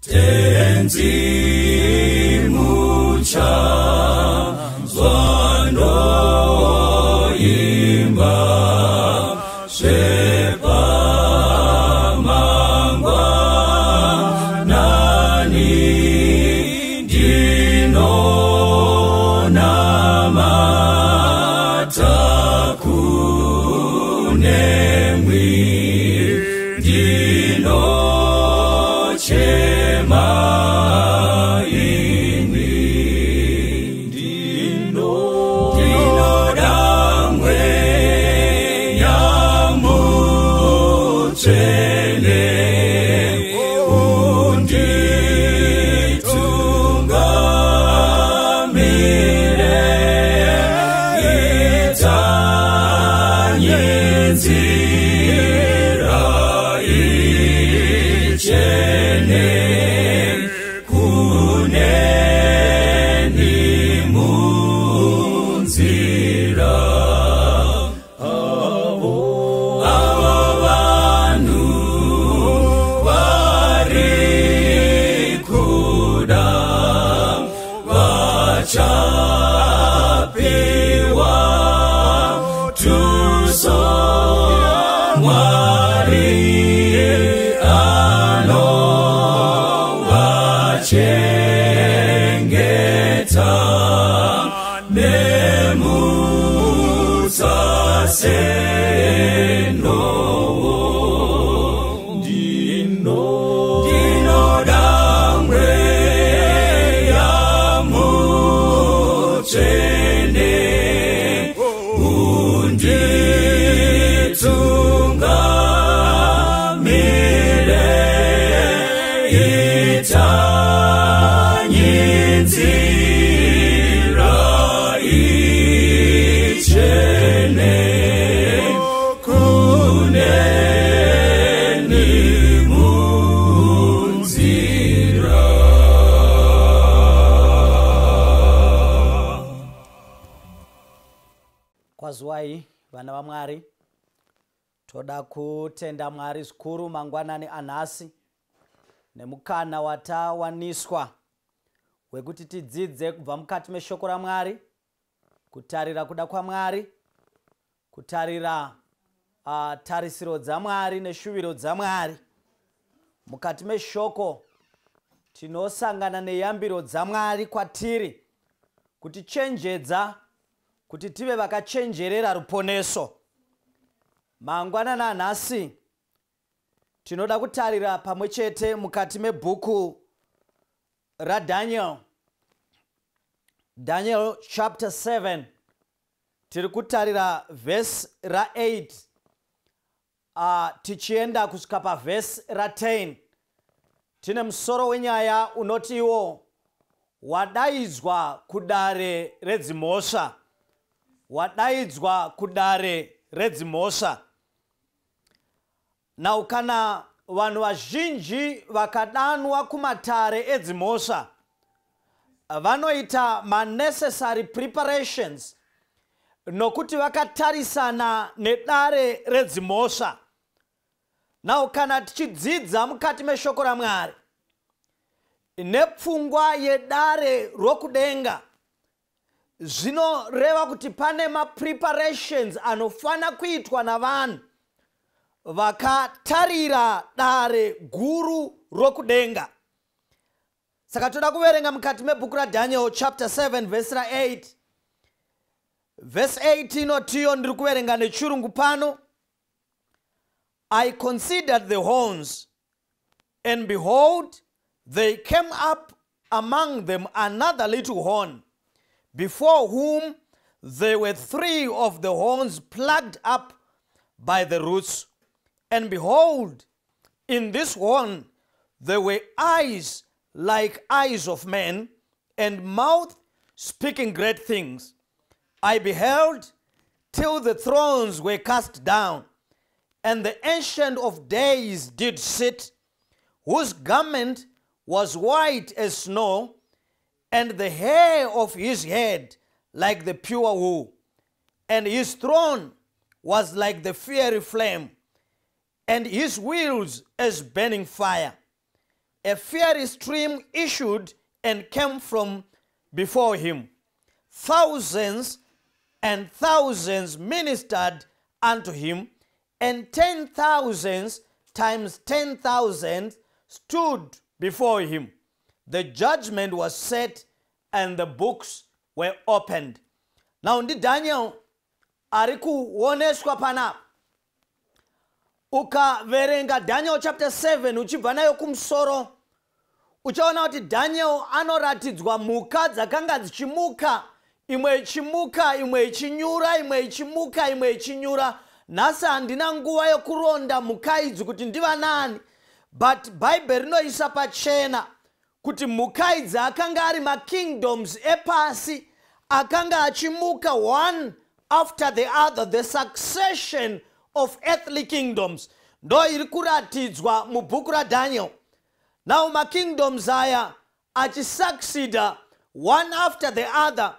Tenzi muchanzwa ndoimba zvepamangwanani, ndinonamata kunemwi, ndinochema imwi, ndinoda Mweya Mutsvene unditungamire, itanye nzira ichene kuneni munzira. Avo vanhu vari kuda vachapiwa tuso, Mwari anovachengeta nemutsa senowo. Ndinoda Mweya Mutsvene unditungamire, itanye nzira ichene kuneni munzira. Kwaziwai vana vaMwari, toda kutenda Mwari zvikuru mangwanani anhasi nemukana watawaniswa wekuti tidzidze kubva mukati meshoko raMwari, kutarira kuda kwaMwari, kutarira tarisiro dzaMwari neshuviro dzaMwari. Mukati meshoko tinosangana neyambiro dzaMwari kwatiri kutichenjedza kuti tive vakachenjerera ruponeso. Mangwanani anhasi tinoda kutarira pamwe chete mukati mebhuku raDaniel, Daniel chapter 7. Tiri kutarira vhesi ra8 tichienda kusvika pavhesi ra10. Tine musoro wenyaya unoti iwo wadaidzwa kudare redzimhosva, wadaidzwa kudare redzimhosva. Now, kana vanhu vazhinji vakadanwa kumatare edzimhosva, vanoita manecessary preparations nokuti vakatarisana nedare redzimhosva. Now, kana tichidzidza mukati meshoko raMwari nepfungwa yedare rokudenga, zvinoreva kuti pane mapreparations anofana kuitwa navanhu vakatarira dare guru rokudenga. Saka toda kuverenga mukati mebhuku raDaniel chapter 7 vhesi ra8. Vhesi 8 inotiyo, ndiri kuverenga nechirungu pano: "I considered the horns, and behold, they came up among them another little horn, before whom there were three of the horns plucked up by the roots. And behold, in this horn there were eyes like eyes of men, and mouth speaking great things. I beheld till the thrones were cast down, and the Ancient of Days did sit, whose garment was white as snow, and the hair of his head like the pure wool, and his throne was like the fiery flame, and his wheels as burning fire. A fiery stream issued and came from before him. Thousands and thousands ministered unto him, and 10,000 times 10,000 stood before him. The judgment was set and the books were opened. Now ndiDaniel ari kuoneswa panapa. Ukaverenga Daniel chapter 7 uchibva nayo kumusoro, uchaona kuti Daniel anoratidzwa mhuka dzakanga dzichimuka, imwe ichimuka, imwe ichinyura, imwe ichimuka, imwe ichinyura. Nhasi handina nguva yokuronda mhuka idzi kuti ndivanani, but Bhaibheri rinoisa pachena kuti mhuka idzi akanga ari makingdoms epasi akanga achimuka one after the other. The succession of earthly kingdoms ndo iri kuratidzwa mubhuku raDaniel. Now makingdoms aya achisucceeda one after the other,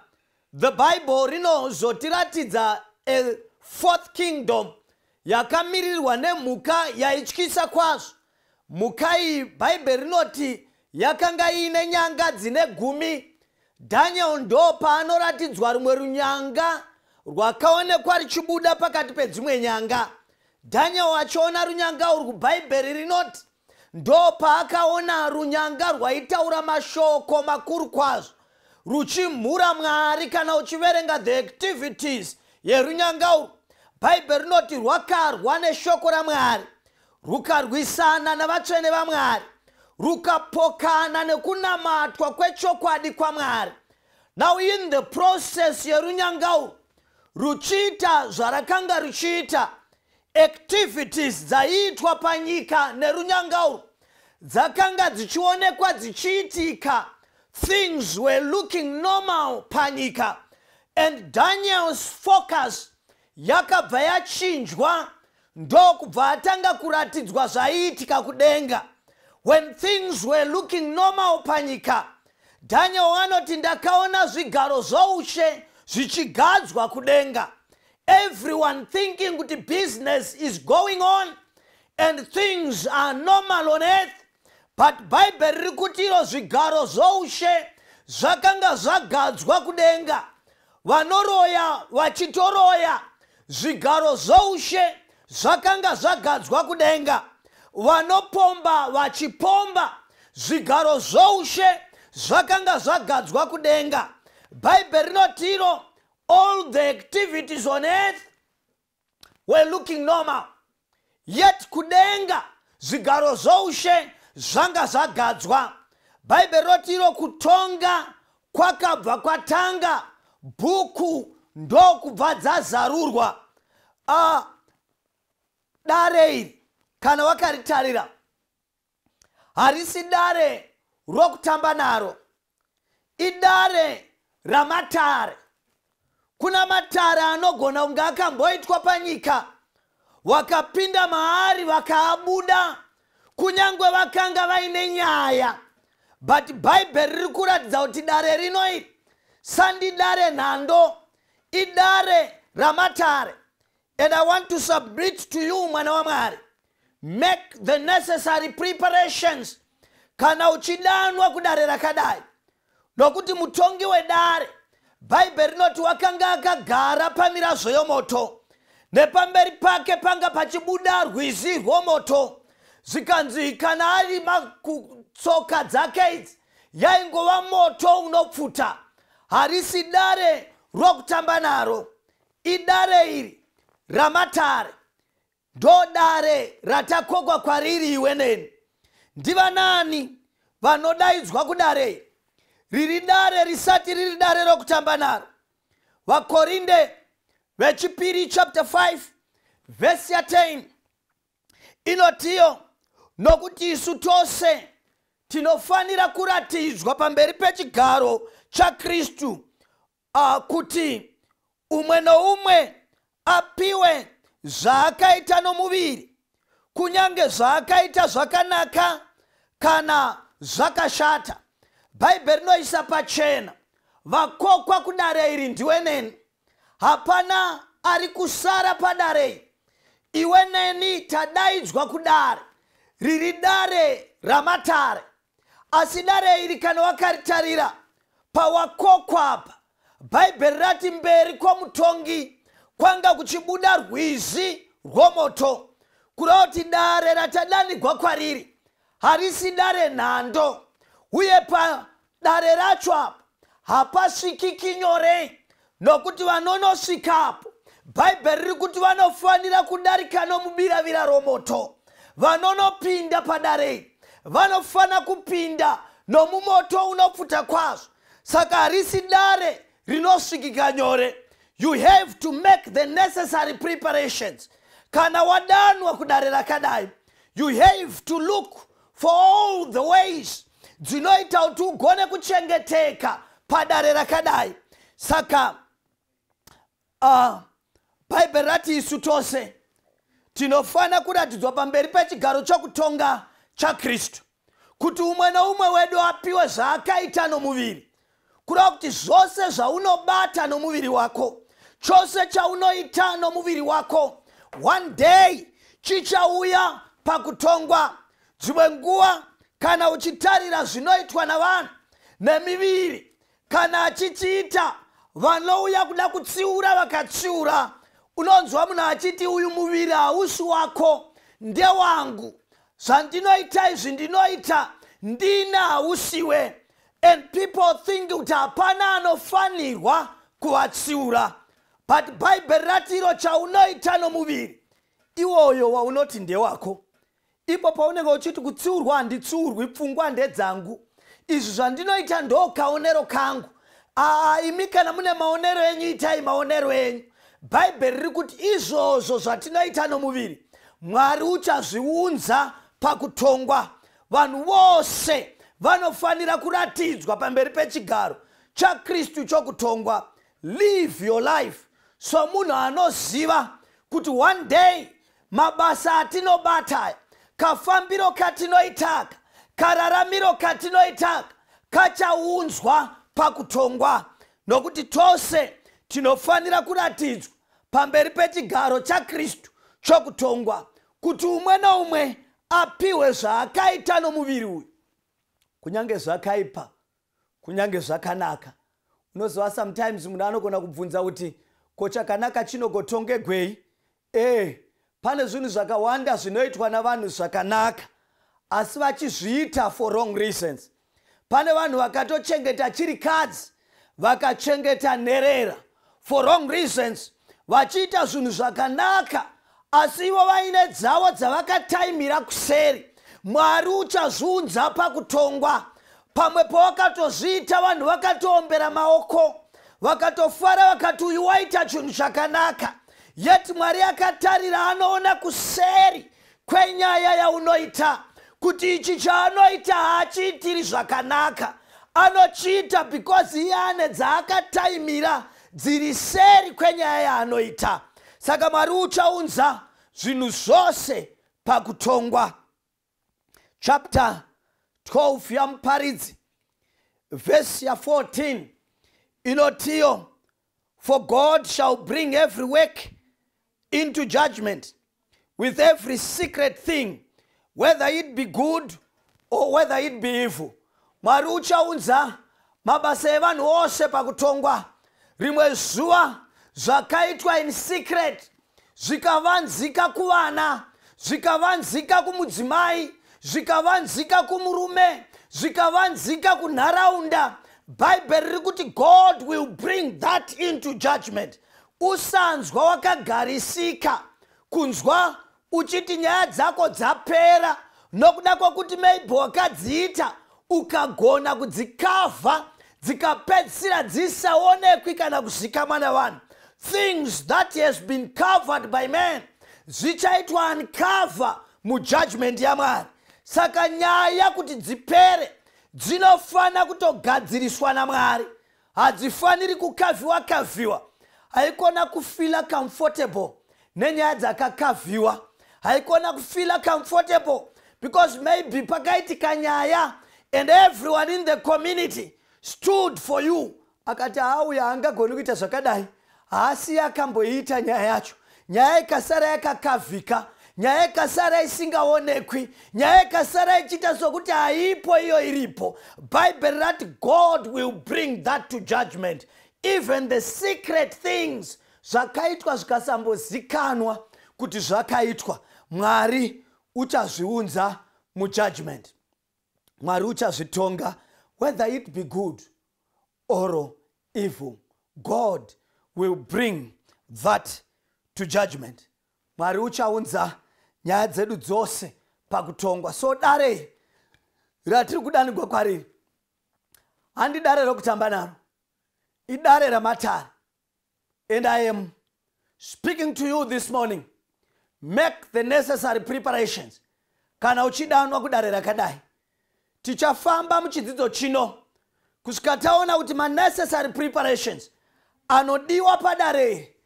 the Bible rinozotiratidza a fourth kingdom yakamirirwa nemhuka yaityisa kwazvo. Mhuka iyi, Bhaibheri rinoti yakanga iine nyanga dzine 10. Daniel ndo paanoratidzwa rumwe runyanga rwakaonekwa richibuda pakati pedzimwe nyanga. Daniel achiona runyanga urwu, Bhaibheri rinoti ndo paakaona runyanga rwaitaura mashoko makuru kwazvo, ruchimhura Mwari. Kana uchiverenga the activities yerunyanga urwu, Bhaibheri rinoti rwakarwa neshoko raMwari, rukarwisana navatsvene vaMwari, rukapokana nekunamatwa kwechokwadi kwaMwari. Now in the process yerunyanga urwu ruchiita zvarakanga ruchiita, activities dzaiitwa panyika nerunyanga urwu dzakanga dzichionekwa dzichiitika. Things were looking normal panyika, and Daniel's focus yakabva yachinjwa, ndokubva atanga kuratidzwa zvaiitika kudenga. When things were looking normal panyika, Daniel anoti, "Ndakaona zvigaro zvoushe zvichigadzwa kudenga." Everyone thinking kuti business is going on and things are normal on earth, but Bhaibheri riri kuti iro zvigaro zvoushe zvakanga zvagadzwa kudenga. Vanoroya vachitoroya, zvigaro zvoushe zvakanga zvagadzwa kudenga. Vanopomba vachipomba, zvigaro zvoushe zvakanga zvagadzwa kudenga. Bhaibheri rinotiro all the activities on earth were looking normal, yet kudenga zvigaro zvoushe zvanga zvagadzwa. Bhaibheri rinotiro kutonga kwakabva kwatanga, bhuku ndokubva dzazarurwa. Dare iri, kana wakaritarira, harisi dare rokutamba naro, idare ramatare. Kuna matare anogona kunge akamboitwa panyika, vakapinda maari vakaabuda, kunyange vakanga vaine nyaya, but Bhaibheri riri kuratidza kuti dare rino iri sandi dare nhando, idare ramatare. And I want to submit to you, mwana waMwari, make the necessary preparations kana uchidanwa kudare rakadai, nokuti mutongi wedare, Bhaibheri rinoti wakanga akagara pamirazvo yomoto, nepamberi pake panga pachibuda rwizi rwomoto. Zvikanzi kana ari makutsoka dzake idzi yaingova moto unopfuta. Harisi dare rokutamba naro, idare iri ramatare. Ndo dare ratakokwa kwariri iwe neni. Ndivanani vanodaidzwa kudare iri, riri dare risati riri dare rokutamba naro? VaKorinde vechipiri chapter 5 vhesi ya10 inotiyo, "Nokuti isu tose tinofanira kuratidzwa pamberi pechigaro chaKristu, kuti umwe noumwe apiwe zvaakaita nomuviri, kunyange zvaakaita zvakanaka kana zvakashata." Bhaibheri rinoisa pachena vakokwa kudare iri ndiwe neni. Hapana ari kusara padare iri. Iwe neni tadaidzwa kudare riri dare ramatare. Asi dare iri kana wakaritarira pawakokwa apa, Bhaibheri rati mberi kwomutongi kwanga kuchibuda rwizi rwomoto, kureva kuti dare ratadanigwa kwariri harisi dare nhando, uye padare racho apa hapasvikiki nyore, nokuti vanonosvikapo, Bhaibheri riri kuti vanofanira kudarika nomubiravira romoto. Vanonopinda padare iri vanofanira kupinda nomumoto unopfuta kwazvo. Saka harisi dare rinosvikika nyore. You have to make the necessary preparations. Kana wadanwa kudare rakadai, you have to look for all the ways dzinoita kuti ugone kuchengeteka padare rakadai. Saka Bhaibheri rati isu tose tinofanira kuratidzwa pamberi pechigaro chokutonga chaKristu, kuti umwe noumwe wedu apiwe zvaakaita nomuviri, kureva kuti zvose zvaunobata nomuviri wako, chose chaunoita nomuviri wako, one day chichauya pakutongwa. Dzimwe nguva kana uchitarira zvinoitwa navanhu nemiviri, kana achichiita, vanouya kuda kutsiura vakatsiura, unonzwa munhu achiti, "Uyu muviri hausi wako, ndewangu. Zvandinoita izvi ndinoita ndina, hausiwe." And people think kuti hapana anofanirwa kuvatsiura, but Bhaibheri rati iro chaunoita nomuviri iwoyo waunoti ndewako, ipo paunenge uchiti kutsiurwa handitsiurwi, pfungwa ndedzangu, izvi zvandinoita ndo kaonero kangu. Aa, imi kana mune maonero enyu, itai maonero enyu. Bhaibheri riri kuti izvozvo zvatinoita nomuviri, Mwari uchazviunza pakutongwa. Vanhu vose vanofanira kuratidzwa pamberi pechigaro chaKristu chokutongwa. Live your life somunhu anoziva kuti one day mabasa atinobata, kafambiro katinoitaka, kararamiro katinoitaka kachaunzwa pakutongwa, nokuti tose tinofanira kuratidzwa pamberi pechigaro chaKristu chokutongwa, kuti umwe noumwe apiwe zvaakaita nomuviri uyu, kunyange zvakaipa, kunyange zvakanaka. Unoziva, sometimes munhu anogona kubvunza kuti, "Ko chakanaka chinogotongegwei?" Pane zvinhu zvakawanda zvinoitwa navanhu zvakanaka, asi vachizviita for wrong reasons. Pane vanhu vakatochengeta chirikadzi, vakachengeta nherera for wrong reasons, vachiita zvinhu zvakanaka, asi ivo vaine dzavo dzavakataimira kuseri. Mwari uchazviunza pakutongwa. Pamwe pawakatozviita, vanhu vakatoombera maoko, vakatofara, vakati, "Uyu waita chinhu chakanaka." Yet Mwari akatarira, anoona kuseri kwenyaya yaunoita, kuti ichi chaanoita haachiitiri zvakanaka, anochiita because iye ane dzaakataimira dziri seri kwenyaya yaanoita. Saka Mwari uchaunza zvinhu zvose pakutongwa. Chapter 12 yaMuparidzi, vhesi ya14 inotiyo, "For God shall bring every work into judgment with every secret thing, whether it be good or whether it be evil." Mwari uchaunza mabasa evanhu ose pakutongwa. Rimwe zuva zvakaitwa in secret, zvikavanzika kuvana, zvikavanzika kumudzimai, zvikavanzika kumurume, zvikavanzika kunharaunda, Bhaibheri riri kuti God will bring that into judgment. Usanzwa wakagarisika, kunzwa uchiti nyaya dzako dzapera nokuda kwokuti maybe wakadziita ukagona kudzikavha, dzikapedzisira dzisaonekwi kana kuzikamwa navanhu. Things that has been covered by man zvichaitwa uncover mujudgment yaMwari. Saka nyaya kuti dzipere dzinofanira kutogadziriswa naMwari, hadzifaniri kukavhiwa kavhiwa. Haikona kufeela comfortable nenyaya dzakakavhiwa, haikona kufeela comfortable because maybe pakaitika nyaya and everyone in the community stood for you, akati, "Hauya haangagoni kuita zvakadai, haasi akamboiita nyaya yacho." Nyaya ikasara yakakavhika, Nyaya ikasara isingaonekwi, nyaya ikasara ichiita sokuti haipo, iyo iripo. Bhaibheri rati God will bring that to judgment, even the secret things, zvakaitwa zvikasambozikanwa kuti zvakaitwa. Mwari uchazviunza mujudgment. Mwari uchazvitonga, whether it be good or evil. God will bring that to judgment. Mwari uchaunza nyaya dzedu dzose pakutongwa. So dare ratiri kudanigwa kwariri handi dare rokutamba naro, idare ramatare. And I am speaking to you this morning: make the necessary preparations kana uchidanwa kudare rakadai. Tichafamba muchidzidzo chino kusvika taona kuti manecessary preparations anodiwa padare iri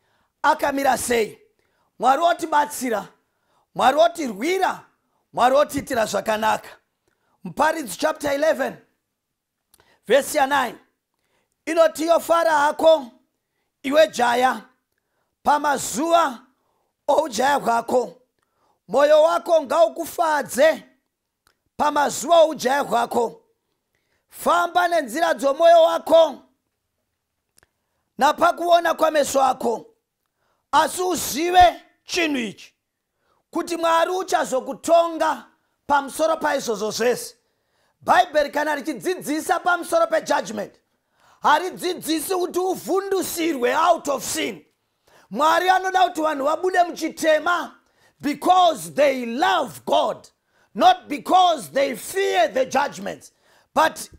akamira sei. Mwari otibatsira, Mwari otirwira, Mwari otiitira zvakanaka. Muparidzi chapter 11 vhesi ya9 inoti, "Yofara hako, iwe jaya, pamazuva oujaya hwako. Mwoyo wako ngaukufadze pamazuva oujaya hwako. Famba nenzira dzomwoyo wako napakuona kwameso ako. Asi uzive chinhu ichi, kuti Mwari uchazokutonga pamusoro paizvozvo zvese." Bhaibheri kana richidzidzisa pamusoro pejudgment, haridzidzisi kuti uvhundusirwe out of sin. Mwari anoda kuti vanhu vabude muchitema because they love God, not because they fear the judgments. But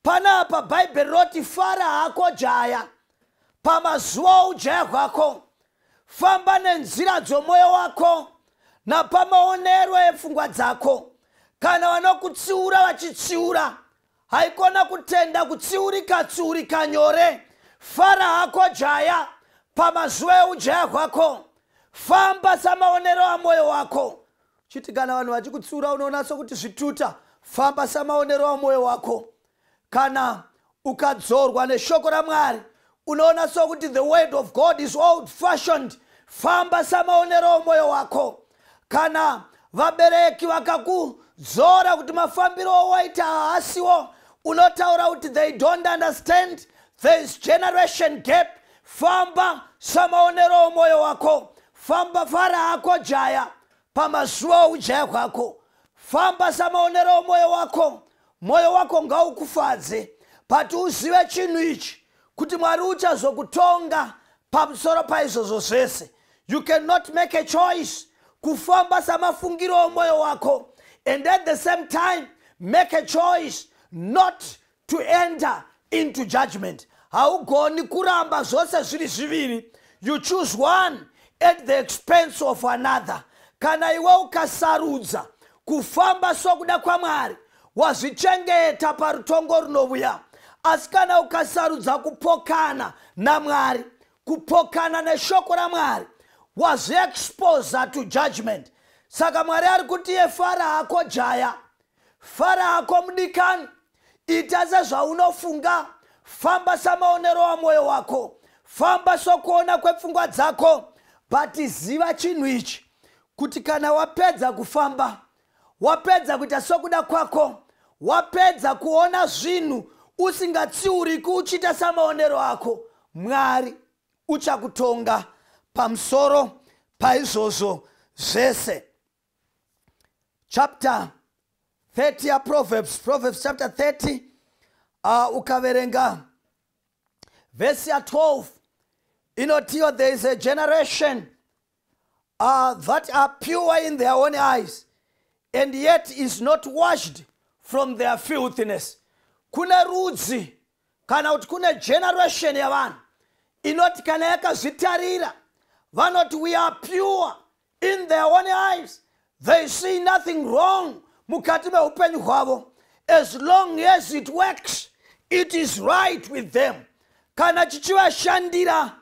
panapa Bhaibheri roti, "Fara hako jaya pamazuva oujaya hwako. Famba nenzira dzomwoyo wako napamaonero epfungwa dzako. Kana vanokutsiura vachitsiura, haikona kutenda kutsiurika tsiurika nyore. Fara hako jaya pamazuva eujaya hwako. Famba samaonero amwoyo wako." Chiti kana vanhu vachikutsiura unoona sokuti zvituta, famba samaonero amwoyo wako. Kana ukadzorwa neshoko raMwari unoona sokuti the word of God is old fashioned, famba samaonero omwoyo wako. Kana vabereki vakakudzora kuti mafambiro owaita haasiwo, unotaura kuti they don't understand, there is generation gap, famba samaonero omwoyo wako. Famba, fara hako jaya pamazuva oujaya hwako. Famba samaonero omwoyo wako. Mwoyo wako ngaukufadze. But uzive chinhu ichi, kuti Mwari uchazokutonga pamusoro paizvozvo zvese. You cannot make a choice kufamba samafungiro omwoyo wako and at the same time make a choice not to enter into judgment. Haugoni kuramba zvose zviri zviviri. You choose one at the expense of another. Kana iwe ukasarudza kufamba sokuda kwaMwari, wazvichengeta parutongo runovuya. Asi kana ukasarudza kupokana naMwari, kupokana neshoko raMwari, wazviexposa to judgment. Saka Mwari ari kuti, "Yefara hako jaya, fara hako mudikani, ita sezvaunofunga, famba samaonero amwoyo wako, famba sokuona kwepfungwa dzako. But ziva chinhu ichi, kuti kana wapedza kufamba, wapedza kuita sokuda kwako, wapedza kuona zvinhu usingatsiuriki, uchiita samaonero ako, Mwari uchakutonga pamusoro paizvozvo zvese." Chapter 30 yaProverbs, Proverbs chapter 30, ukaverenga vhesi ya12 inotiyo, "There is a generation that are pure in their own eyes and yet is not washed from their filthiness." Kune rudzi, kana kuti kune generation yavanhu inoti kana yakazvitarira vanoti, "We are pure in their own eyes." They see nothing wrong mukati meupenyu hwavo. As long as it works, it is right with them. Kana chichivashandira,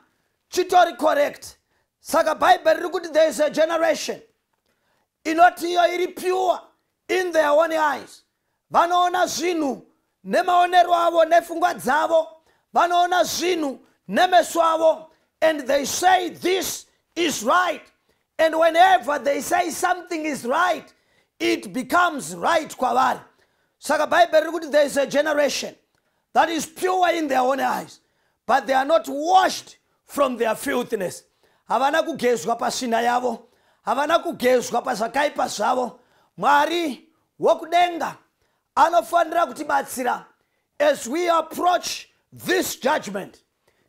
chitori correct. Saka Bhaibheri riri kuti there is a generation inoti iyo iri pure in their own eyes. Vanoona zvinhu nemaonero avo, nepfungwa dzavo, vanoona zvinhu nemeso avo, and they say this is right. And whenever they say something is right, it becomes right kwavari. Saka Bhaibheri riri kuti there is a generation that is pure in their own eyes, but they are not washed from their filthiness. Havana kugezwa pasvina yavo, havana kugezwa pazvakaipa zvavo. Mwari wokudenga anofanira kutibatsira as we approach this judgment.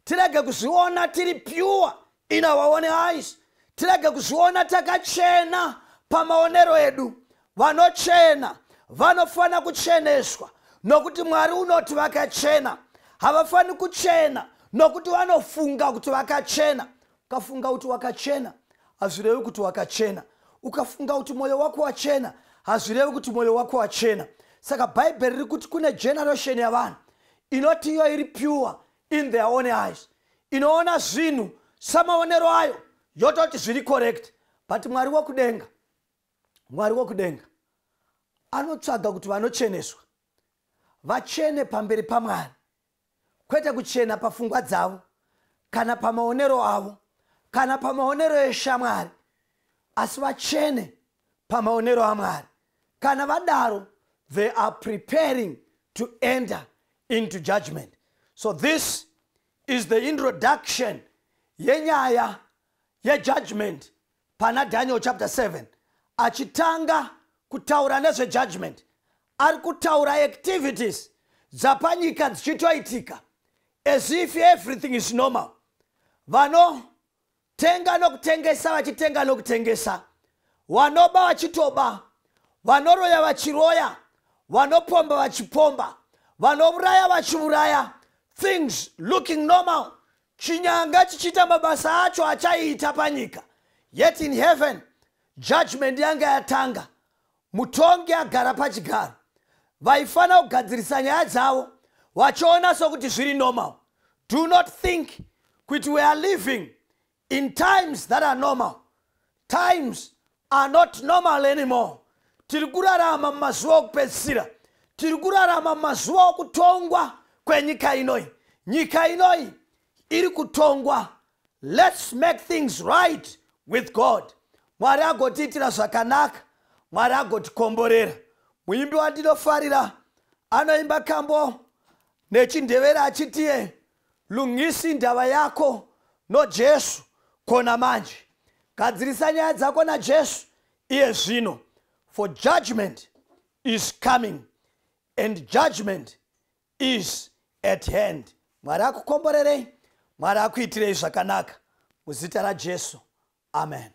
Tirege kuzviona tiri pure in our own eyes, tirege kuzviona takachena pamaonero edu. Vanochena vanofanira kucheneswa nokuti Mwari unoti vakachena. Havafani kuchena nokuti vanofunga kuti vakachena. Ukafunga kuti wakachena, hazvirevi kuti wakachena. Ukafunga kuti mwoyo wako wachena, hazvirevi kuti mwoyo wako wachena. Saka Bhaibheri riri kuti kune generation yavanhu inoti iyo iri pure in their own eyes, inoona zvinhu samaonero ayo, yototi zviri correct. But Mwari wokudenga, Mwari wokudenga anotsvaga kuti vanocheneswa vachene pamberi paMwari, kwete kuchena pafungwa dzavo kana pamaonero avo kana pamaonero eshamwari, asi vachene pamaonero aMwari. Kana vadaro, they are preparing to enter into judgment. So this is the introduction yenyaya yejudgment pana Daniel chapter 7. Achitanga kutaura nezvejudgment, ari kutaura activities dzapanyika dzichitoitika as if everything is normal. Vanotenga nokutengesa vachitenga nokutengesa, vanoba vachitoba, vanoroya vachiroya, vanopomba vachipomba, vanouraya vachiuraya, things looking normal, chinyanga chichiita mabasa acho achaiita panyika. Yet in heaven judgment yanga yatanga. Mutongi agara pachigaro. Vaifanira kugadzirisa nyaya dzavo vachiona sokuti zviri normal. Do not think kuti we are living in times that are normal. Times are not normal anymore. Tiri kurarama mumazuva okupedzisira, tiri kurarama mumazuva okutongwa kwenyika inoi. Nyika inoi iri kutongwa. Let's make things right with God. Mwari agotiitira zvakanaka, Mwari agotikomborera. Muimbi wandinofarira anoimba kambo nechindevere achitiye, "Lungisa indaba yakho noJesu khona manje." Gadzirisa nyaya dzako naJesu iye zvino, for judgment is coming and judgment is at hand. Mwari akukomborerei, Mwari akuitirei zvakanaka muzita raJesu. Amen.